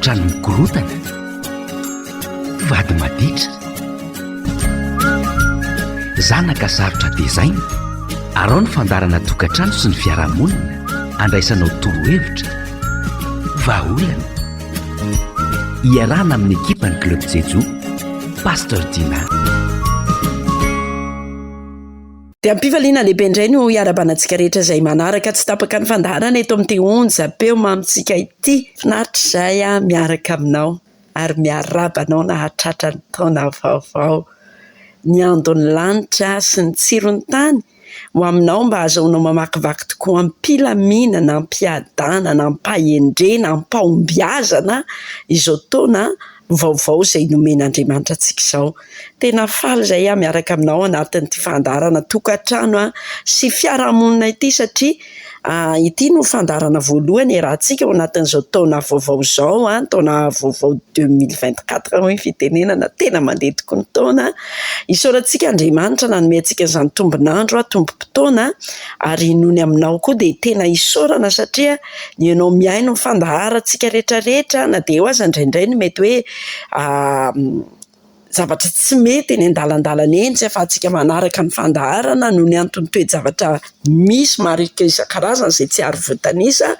Tokantrano mikorotana, vady maditra, zanaka sarotra tezaina, arao ny fandaharana tokantrano sy ny fiarahamonina andraisanao torohevitra, vahaolana. Iarahana amin'ny ekipan'ny Club Jejo, Pasteur Dina. Dia am-pifaliana lehibe indray no hiarahabana antsika rehetra izay manaraka tsy tapaka ny fandaharana eto amin'ity onjam-peo mamintsika ity. Finaritra izahay miaraka aminao ary miarahaba anao nahatratra ny taona vaovao. Ny andon'ny lanitra sy ny tsiron'ny tany ho aminao mba hahazoanao mamakivaky tokoa am-pilaminana, am-piadanana, am-pahendrena, am-pahombiazana izao taona vaovao izay nomen'Andriamanitra antsika izao. Tena faly izay aho miaraka aminao anatin'ity fandaharana tokantrano sy fiarahamonina ity satria ity no fandaharana voalohany iarahantsika ao anatin'izao taona vaovao izao, taona vaovao 2024 hoy ny fitenenana, tena mandeha tokoa ny taona. Isaorantsika Andriamanitra nanome antsika izany tombon'andro, tombom-potoana ary noho ny aminao koa dia tena isaorana satria ny ianao mihaino ny fandaharantsika rehetra rehetra na dia eo aza indraindray ny mety hoe zavatra tsy mety eny an-dalandalana eny tsy ahafahantsika manaraka ny fandaharana noho ny antony toe-javatra misy maro isan-karazany izay tsy ary voatanisa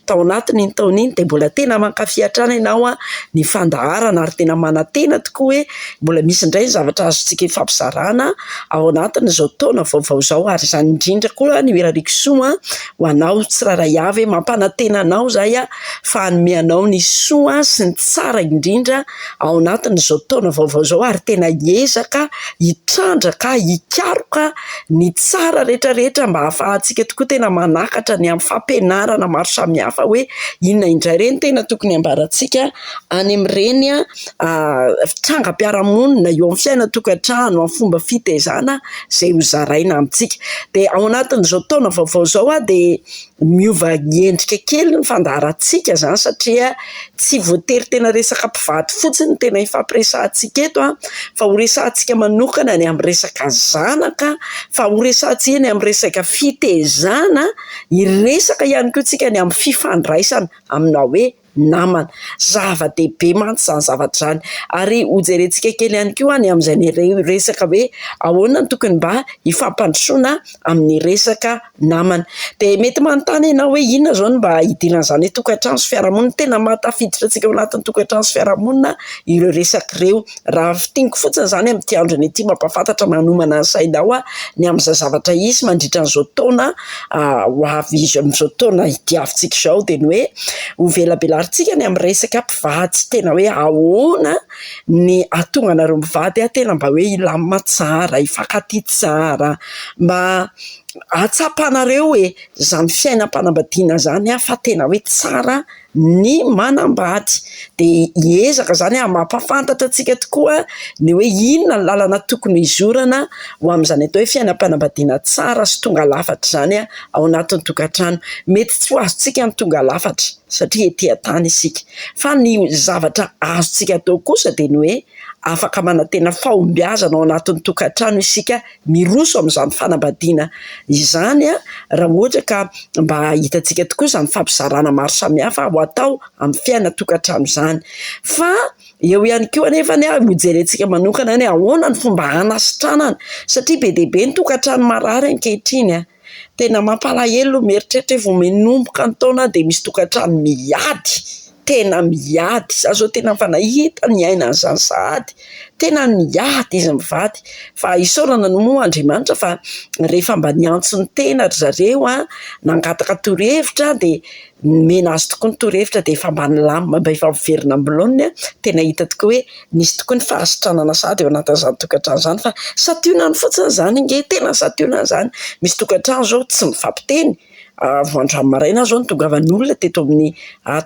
tao anatin'iny taona iny dia mbola tena mankafy hatrany ianao ny fandaharana ary tena manantena tokoa hoe mbola misy indray ny zavatra azontsika ifampizarana ao anatin'izao taona vaovao izao ary izany indrindra koa ny irariako soa ho anao tsirairay avy, mampanantena anao izahay fa hanome anao ny soa sy ny tsara indrindra ao anatin'izao taona vaovao izao ary tena hiezaka hitrandraka, hikaroka ny tsara rehetra rehetra mba hahafahantsika tokoa tena manakatra ny amin'ny fampianarana maro samihafa hoe inona indray re no tena tokony hambarantsika any amin'ireny trangam-piarahamonina eo amin'ny fiainan-tokantrano, amin'ny fomba fitaizana izay ho zaraina amintsika. Dia ao anatin'izao taona vaovao izao dia miova endrika kely ny fandaharantsika izany satria tsy voatery tena resaka mpivady fotsiny no tena hifampiresahantsika eto fa ho resahantsika manokana ny amin'ny resaka zanaka, fa ho resahantsika ny amin'ny resaka fitaizana, hiresaka ihany koa isika ny amin'ny fifandraisana amina hoe namana. Zava-dehibe mantsy izany zavatra izany. Ary hojerentsika kely ihany koa ny amin'izay resaka hoe ahoana no tokony mba hifampandrosoana amin'ny resaka namana. Dia mety manontany ianao hoe inona izao no mba hidiran'izany hoe tokantrano sy fiarahamonina. Tena mahatafiditra antsika ao anatin'ny tokantrano sy fiarahamonina ireo resaka ireo. Raha fintiniko fotsiny izany amin'ity androny ity mampahafantatra manomana ny sainao aho ny amin'izay zavatra hisy mandritra an'izao taona ho avy amin'izao taona diavintsika izao dia ny hoe hovelabelarintsika ny amin'ny resaka mpivady tena hoe ahoana ny hahatonga anareo mivady tena mba hoe hilamina tsara, hifankatia tsara, mba hahatsapanareo hoe izany fiainam-panambadiana izany fa tena hoe tsara ny manambady. Dia hiezaka izany aho mampahafantatra antsika tokoa ny hoe inona ny lalana tokony hizorana ho amin'izany atao hoe fiainam-panambadiana tsara sy tonga lafatra izany ao anatin'ny tokantrano. Mety tsy ho azontsika ny tonga lafatra satria ety an-tany isika fa ny zavatra azontsika atao kosa dia ny hoe afaka manantena fahombiazana ao anatin'ny tokantrano isika miroso amin'izany fanambadiana izany raha ohatra ka mba hitantsika tokoa izany fampizarana maro samihafa ho atao amin'ny fiainan-tokantrano izany. Fa eo ihany koa anefa hojerentsika manokana hoe ahoana ny fomba hanasitranana satria be dia be ny tokantrano marary ankehitriny. Tena mampalahelo mieritreritra hoe vao manomboka ny taona dia misy tokantrano miady, tena miady. Izaho izao tena efa nahita niaina an'izany sahady, tena niady izy mivady. Fa isaorana moa Andriamanitra fa rehefa mba niantso ny tena ry zareo, nangataka torohevitra dia nomena azy tokoa ny torohevitra dia efa mba nilamina, mba efa miverina amin'ny laoniny. Tena hita tokoa hoe nisy tokoa ny fahasitranana sahady ao anatin'izany tokantrano izany fa santionany fotsiny izany ange, tena santionany izany. Misy tokantrano izao tsy mifampiteny, vao androany maraina aho izao nitongavan'ny olona teto amin'ny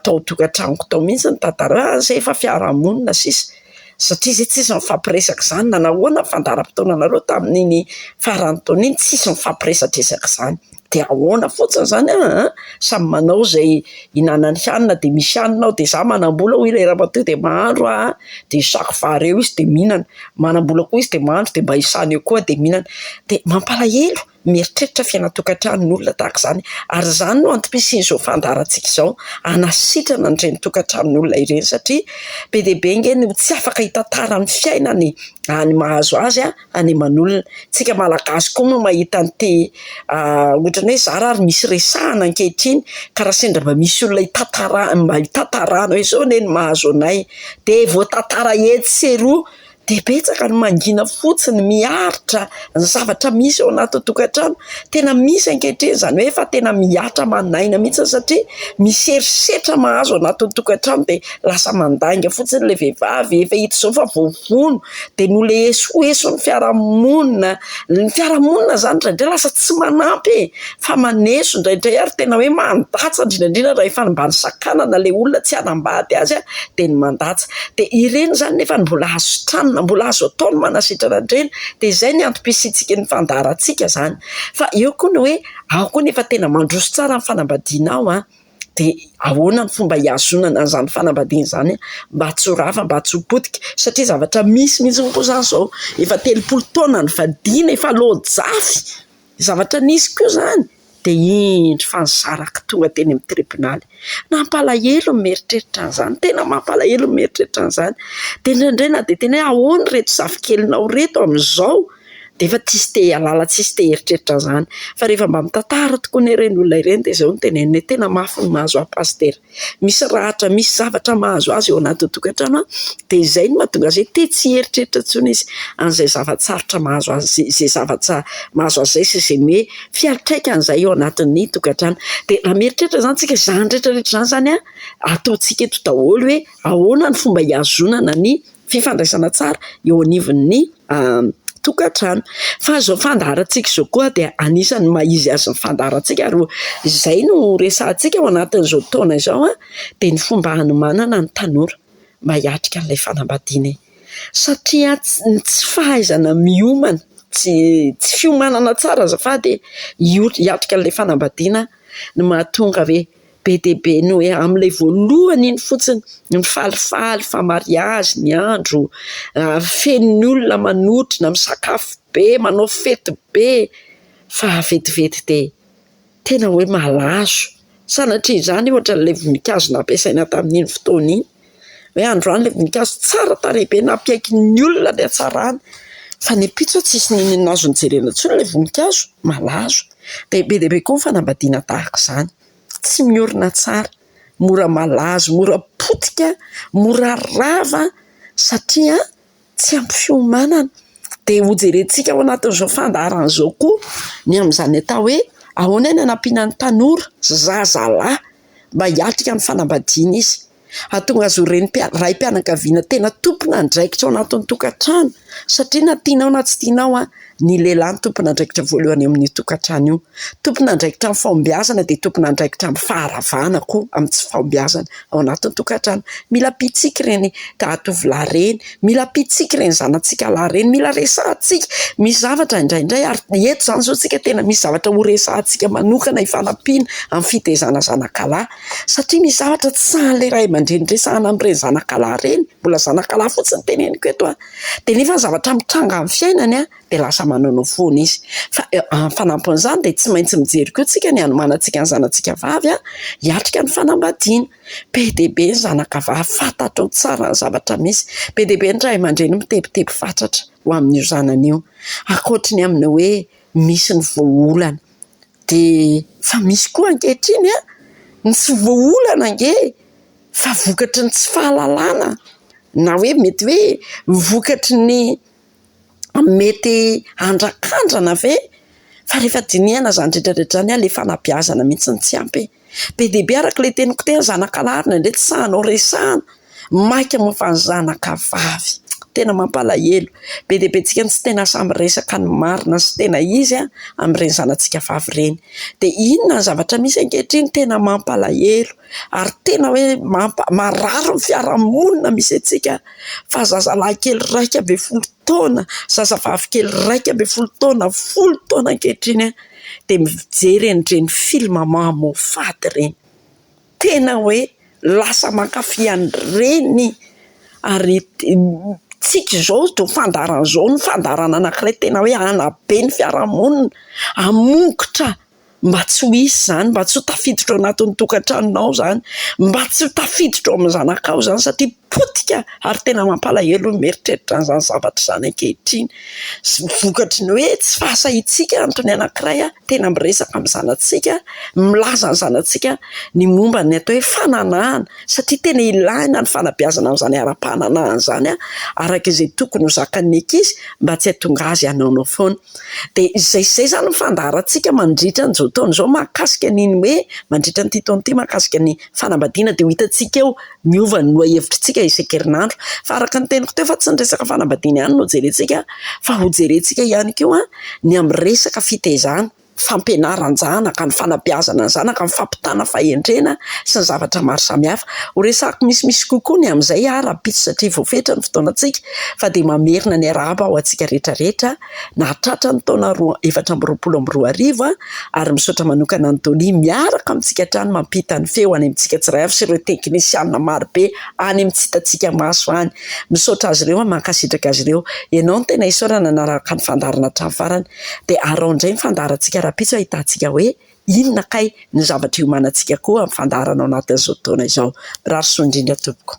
tao tokantranoko tao mihitsy nitantara hoe izay efa fiarahamonina sisa satria izay tsisy mifampiresaka izany na nahoana ny fandaharam-potoananareo tamin'iny faran'ny taona iny tsisy mifampiresadresaka izany. Dia ahoana fotsiny izany an, samy manao izay ihinanany hanina dia misy hanina ao dia izaho manam-bola hoy ilay ramatoa dia mahandro aho an, dia isako vary eo izy dia mihinana, manam-bola koa izy dia mahandro dia mba isany eo koa dia mihinana, dia mampalahelo. mieritreritra fiainan-tokantrano ny olona tahaka izany. Ary izany no antom-pisian'izao fandaharantsika izao, hanasitrana an'ireny tokantranon'olona ireny satria be dia be ange no tsy afaka hitantara ny fiainany any mahazo azy any aman'olona. Tsika Malagasy koa moa mahita an'ity ohatran'ny hoe zara ary misy resahana ankehitriny ka raha sendra mba misy olona hitantara mba hitantarana hoe izao anie ny mahazo anay dia voatantara etsy sy eroa dia betsaka ny mangina fotsiny miaritra ny zavatra misy ao anatin'ny tokantrano. Tena misy ankehitriny izany hoe efa tena mihatra aman'aina mihitsy satria misy herisetra mahazo ao anatin'ny tokantrano dia lasa mandainga fotsiny ilay vehivavy, efa hita izao fa voavono dia noho ilay esoeson'ny fiarahamonina. Ny fiarahamonina izany indraindray lasa tsy manampy e, fa maneso indraindray ary tena hoe mandatsa indrindra indrindra raha efa mba nisakanana ilay olona tsy hanambady azy dia ny mandatsa. Dia ireny izany nefa mbola azo sitranina, mbola azo atao ny manasitrana an'ireny, dia izay ny antom-pisiantsika ny fandaharantsika izany. Fa eo koa ny hoe ao koa nefa tena mandroso tsara ny fanambadiana ao an, dia ahoana ny fomba hihazonana an'izany fanambadiana izany mba tsy ho rava, mba tsy ho potika, satria zavatra misy mihitsy koa izany izao, efa 30 taona nivadiana, efa loa-jafy, zavatra nisy koa izany, dia indro fa nisaraka tonga teny amin'ny tribonaly. Nampalahelo ny mieritreritra an'izany, tena mampalahelo ny mieritreritra an'izany. Dia indraindray na dia tena hoe ahoana ireto zafikelinao ireto amin'izao, dia efa tsisy te hialala, tsisy te hieritreritra an'izany. Fa rehefa mba mitantara tokoa anie ireny olona ireny dia izao no teneniny hoe tena mafy ny mahazo ahy pasitera. Misy ratra, misy zavatra mahazo azy ao anatin'ny tokantrano dia izay no mahatonga azy hoe te tsy hieritreritra intsony izy an'izay zava-tsarotra mahazo azy, izay zavatra mahazo azy izay sy izay hoe fiantraikan'izay eo anatin'ny tokantrano. Dia raha mieritreritra izany isika, izany rehetra rehetra izany izany an, ataontsika eto daholo hoe ahoana ny fomba hihazonana ny fifandraisana tsara eo anivon'ny tokantrano. Fa izao fandaharantsika izao koa dia anisan'ny maha izy azy ny fandaharantsika ary izay no resahantsika ao anatin'izao taona izao dia ny fomba hanomanana ny tanora mba hiatrika an'ilay fanambadiana e. Satria ny tsy fahaizana miomana, tsy fiomanana tsara azafady e, hiatrika an'ilay fanambadiana no mahatonga hoe be dia be ny hoe amin'ilay voalohany iny fotsiny, mifalifaly fa mariazy ny andro, feno ny olona manotrona, misakafo be, manao fety be, fa vetivety dia tena hoe malazo. Sanatria izany ohatran'ilay voninkazo nampiasaina tamin'iny fotoana iny, hoe androany ilay voninkazo tsara tarehy be nampiaiky ny olona ny hatsarany, fa ny ampitso tsisy n'inon'inona azo nojerena intsony ilay voninkazo, malazo. Dia be dia be koa ny fanambadiana tahaka izany. Tsy miorina tsara, mora malazo, mora potika, mora rava satria tsy ampy fiomanana. Dia hojerentsika ao anatin'izao fandaharana izao koa ny amin'izany atao hoe ahoana ny hanampiana ny tanora zazalahy mba hiatrika ny fanambadiana izy. Hahatonga azy ho renim-pia- raim-pianakaviana tena tompon'andraikitra ao anatin'ny tokantrano satria na tianao na tsy tianao ny lehilahy no tompon'andraikitra voalohany eo amin'io tokantrano io. Tompon'andraikitra amin'ny fahombiazana dia tompon'andraikitra amin'ny faharavana koa amin'ny tsy fahombiazana ao anatin'ny tokantrano. Mila ampiantsika ireny tovolahy ireny, mila ampiantsika ireny zanatsika lahy ireny, mila resahantsika. Misy zavatra indraindray ary eto izany izao tsika tena misy zavatra ho resahantsika manokana hifanampiana amin'ny fitaizana zanakalahy satria misy zavatra tsy sahan'ilay ray aman-dreny resahana amin'ireny zanakalahy ireny, mbola zanakalahy fotsiny no teneniko eto an, dia nefa ny zavatra mitranga amin'ny fiainany an, dia lasa manaonao foana izy. Fa amin'ny fanampin'izany dia tsy maintsy mijery koa tsika ny hanomanantsika ny zanatsika vavy an, hiatrika ny fanambadiana. Be dia be ny zanaka vavy, fantatrao tsara ny zavatra misy. Be dia be ny ray aman-dreny mitebiteby fatratra ho amin'io zanany io. Ankoatry ny amin'ny hoe misy ny voaolana. Dia fa misy koa ankehitriny an, ny tsy voaolana ange e, fa vokatry ny tsy fahalalana na hoe mety hoe vokatry ny mety handrakandrana ve? Fa rehefa dinihana izany rehetra rehetra izany, ilay fanabeazana mihitsy no tsy ampy e. Be dia be araka ilay teniko teo, ny zanaka lahy ary indraindray tsy sahinao resahana, mainka moa fa ny zanaka vavy. Tena mampalahelo. Be dia be antsika no tsy tena sahy miresaka ny marina sy tena izy amin'ireny zanatsika vavy ireny. Dia inona ny zavatra misy ankehitriny tena mampalahelo ary tena hoe mampa- marary ny fiarahamonina misy antsika fa zazalahy kely 11 taona, zazavavy kely 11 taona, 10 taona ankehitriny dia mijery an'ireny film mamoafady ireny. Tena hoe lasa mankafy an'ireny ary Tsika izao izao fandaharana izao no fandaharana anankiray tena hoe hanabe ny fiarahamonina, hamongotra mba tsy ho hisy izany, mba tsy ho tafiditra ao anatin'ny tokantranonao izany, mba tsy ho tafiditra ao amin'ny zanakao izany satria potika ary tena mampalahelo ny mieritreritra an'izany zavatra izany ankehitriny. Vokatry ny hoe tsy fahasahiantsika antony anankiray tena miresaka amin'ny zanatsika, milaza ny zanatsika ny momba ny atao hoe fananahana satria tena ilaina ny fanabeazana an'izany ara-pananahana izany araka izay tokony ho zakan'ny ankizy mba tsy hahatonga azy hanaonao foana. Dia izay sy izay izany ny fandaharantsika mandritra an'izao taona izao mahakasika an'iny hoe mandritra an'ity taona ity mahakasika ny fanambadiana dia ho hitantsika eo miova ny lohahevitritsika isan-kerinandro. Fa araka ny teniko teo fa tsy ny resaka fanambadiana ihany no jerentsika fa hojerentsika ihany koa ny amin'ny resaka fitaizana. Fampianaran-janaka, ny fanabeazana ny zanaka, ny fampitana fahendrena sy ny zavatra maro samihafa. Ho resahako misimisy kokoa ny amin'izay aho rahampitso satria voafetra ny fotoanantsika fa dia mamerina ny arahaba ho antsika rehetra rehetra nahatratra ny taona roa 2024 ary misaotra manokana an'i Dolly miaraka amintsika hatrany mampita ny feo any amintsika tsirairay avy sy ireo teknisianina marobe any amin'ny tsy hitantsika maso any. Misaotra azy ireo aho, mankasitraka azy ireo. Ianao no tena isaorana nanaraka ny fandaharana hatramin'ny farany. Dia araho indray ny fandaharantsika rahampitso ahitantsika hoe inona kay ny zavatra iomanantsika koa amin'ny fandaharana ao anatin'izao taona izao. Mirary soa indrindra tompoko.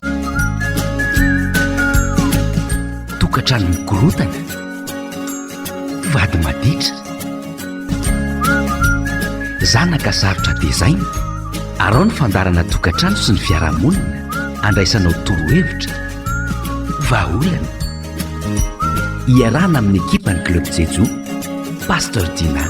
Tokantrano mikorotana, vady maditra, zanaka sarotra tezaina, araho ny fandaharana tokantrano sy ny fiarahamonina andraisanao torohevitra, vahaolana. Iarahana amin'ny ekipan'ny Club Jejo, Pasteur Dina.